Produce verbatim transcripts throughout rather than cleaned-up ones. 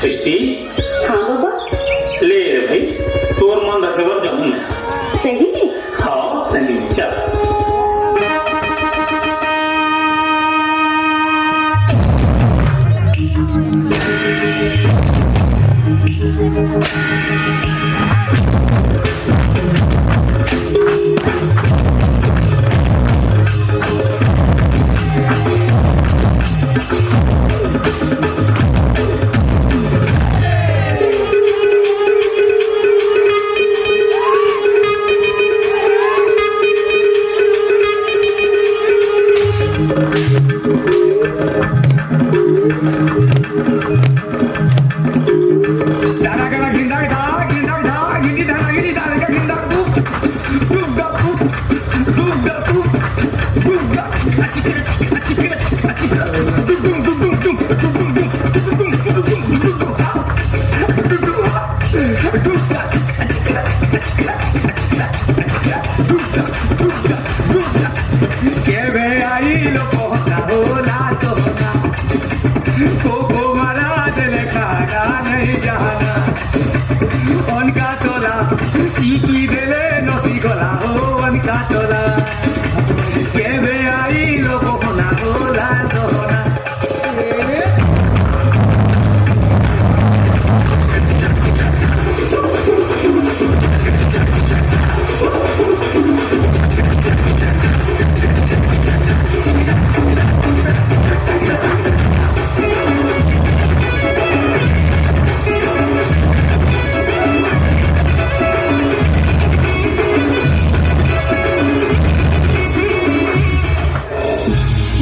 दृष्टि। हाँ बाबा। ले रे भाई, तोर मन रखे बर जाहूं मैं। सही में? हाँ, सही में। चल।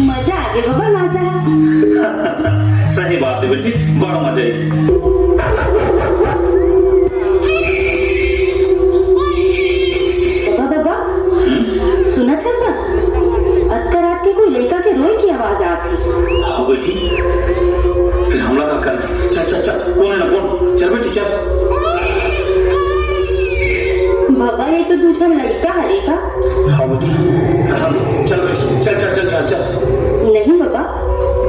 मजा आगे बाबा, मजा। सही बात हे बेटी, बड़ा मजा आइस। बाबा, बाबा, हम्म? सुनत हस का? अतका रात के कोई लइका के रोए के आवाज आत हे। हाँ बेटी, फेर हमला का करना हे? चल, चल, चल, कोन हे ना कोन? चल बेटी, चल। बाबा, ये तो दू झन लइका हरे का? हाँ बेटी, हाँ, चल बेटी, चल, चल, चल, चल। नहीं बाबा,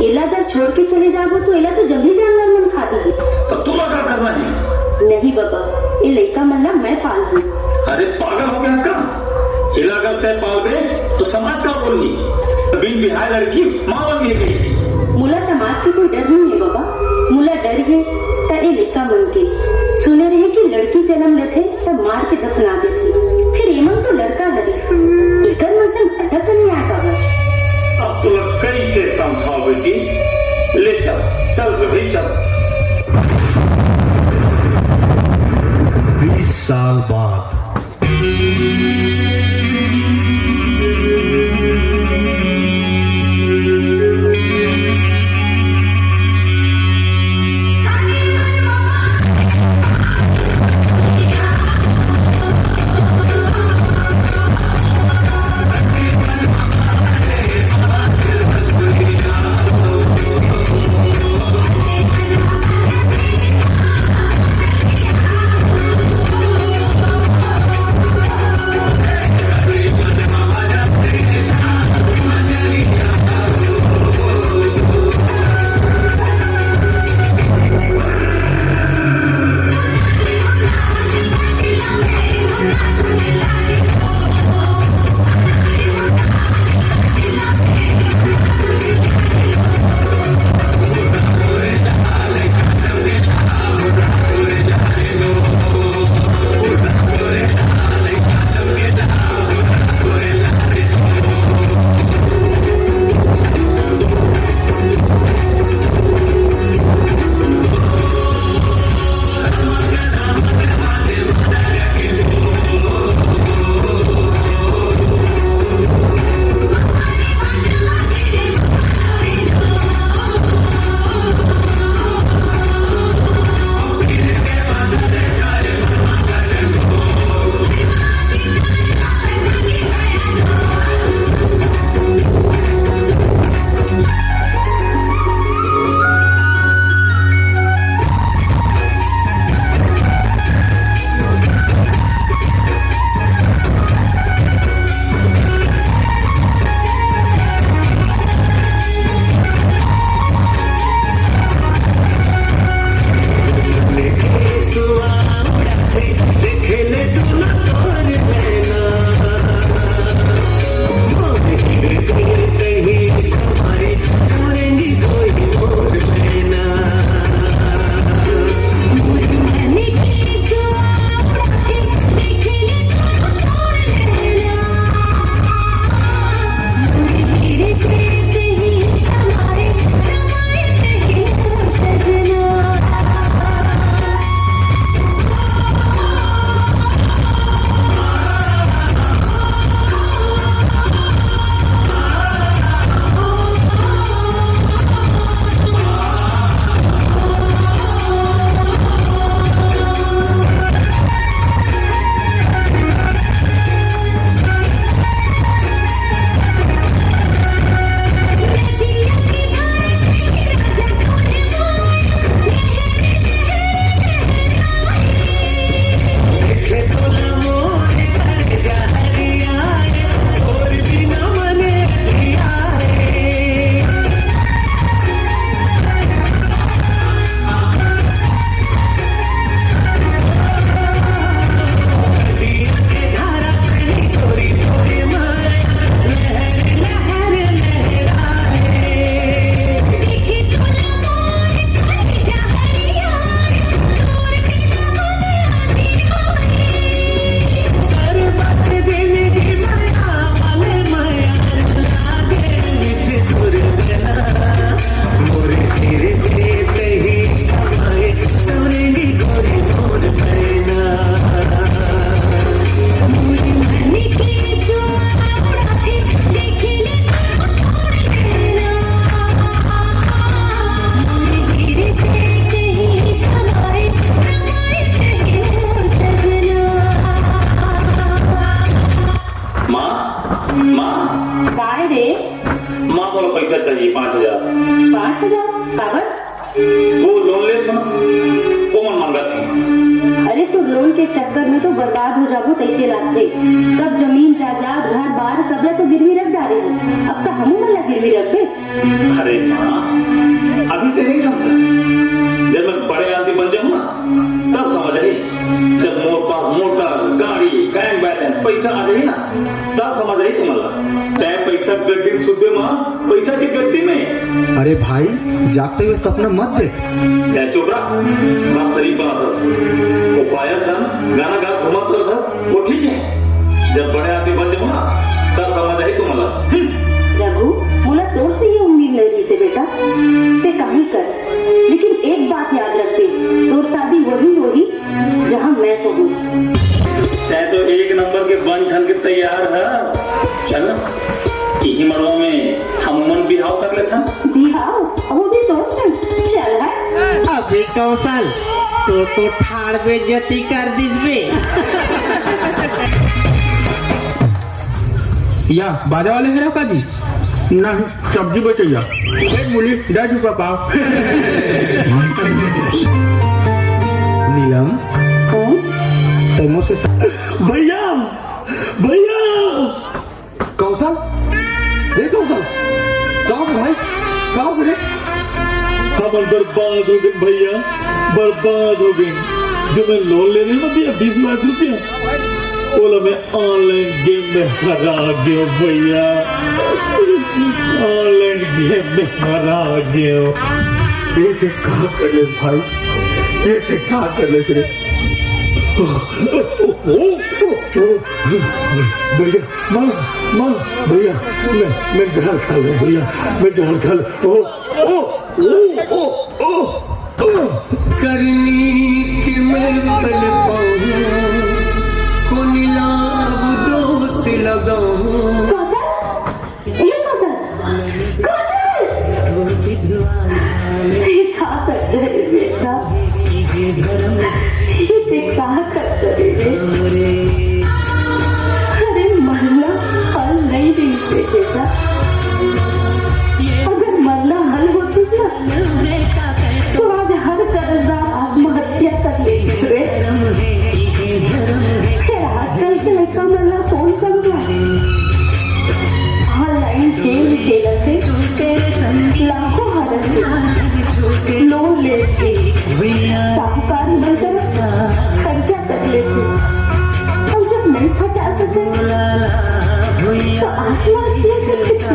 एला अगर छोड़ के चले जाबो तो एला तो जंगली जानवर मन खा दिही। तब तोला का करना हे? नहीं बाबा, ये लइका मन ला मैं पालहूँ। अरे पागल हो गे हस का? एला अगर तैं पालबे तो समाज का बोलही? बिन बिहाए लड़की माँ बन गे कहिही। मोला समाज के कोई डर नइ हे बाबा, मोला डर हे त ए लइका मन के। सुने रहे कि लड़की जनम लेथे त मार के दफना देथे, फेर एमन तो लड़का हरे, एकर मन से नाटक नइ आय बाबा। अब तोला कइसे समझाओ बेटी? ले चल, चल रे भाई चल। बीस साल बाद। चक्कर में तो बर्बाद हो जाबो तइसे लागथे। सब जमीन जायदाद, घर बार, सब ला तो गिरवी रख डारे हस। अब का हमू मन ला गिरवी रखबे? अरे माँ, अभी ते नहीं समझस। जब मैं बड़े आदमी बन जाऊँ ना, तब समझ आही। जब मोर पास मोटर, गाड़ी, बैंक बैलेंस, पैसा आ जाही ना, तब समझ आही तुमन ला। तैं पैसा गड्डी सुबे माँ, पैसा के गड्डी में। अरे भाई, जागते हुए सपना मत देख। तैं चुप रह, बड़ा शरीफ बनत हस। वो पायल सन गाना गा घूमत रहत हस, वो ठीक है। जब बड़े आदमी बन जाहू ना, तब समझ आही तुमन ला। हम्म। रघु, मोला तोर से ये उम्मीद नहीं रहिसे बेटा। ते काही कर, लेकिन एक बात याद रखबे, तोर शादी वही होही, जहाँ मैं कहूँ। तैं तो एक नंबर के बन ठन के तैयार है। चल ना, इही मड़वा में हमन बिहाव कर लेथन। बिहाव? वो भी तोर संग? चल हट। अबे कौशल, तो तो ठाड़ बेइज्जती कर दिस बे। या बाजा वाले हे का जी? नहीं, सब्जी बेचैया। ए मूली, दस रुपया पाव। नीलम, हम्म? तैं मोर से सा- भैया, भैया। कौशल, ए कौशल, का हो गे भाई? का हो गे रे? हमन बर्बाद हो गेन भैया, बर्बाद हो गेन। जो मैं लोन ले रहेंव ना भैया, बीस लाख रुपया, ओला मैं ऑनलाइन गेम में हरा गेंव भैया, ऑनलाइन गेम में हरा गेंव। ये ते का कर लेस भाई, ये ते का कर लेस रे? ओ, ओ, ओ, ओ, ओ, भैया, माँ, माँ, भैया, मैं, मैं जहर खा लेंव भैया, मैं जहर खा लेंव। ओ, ओ, ओ, ओ, ओ, ओ। करनी कि मैं पल पाऊँ, कोनिला अब दोष लगाऊँ। कौशल, ये कौशल, कौशल! ये का करत हस रे बेटा? ये का करत हस रे? अरे मरना हल नहीं रहिस रे बेटा। अगर मरना हल होतिस ना, तो आज हर कर्जदार आत्महत्या कर लेतिस रे। फेर आजकल के लइका मन ला कौन समझाय? ऑनलाइन गेम खेलत हे, लाखों हारत हे, लोन लेत हे, साहूकार मन करा खर्चा कर लेत हे, अउ जब नहीं पटा सकय, तो आत्महत्या कर लेत हे।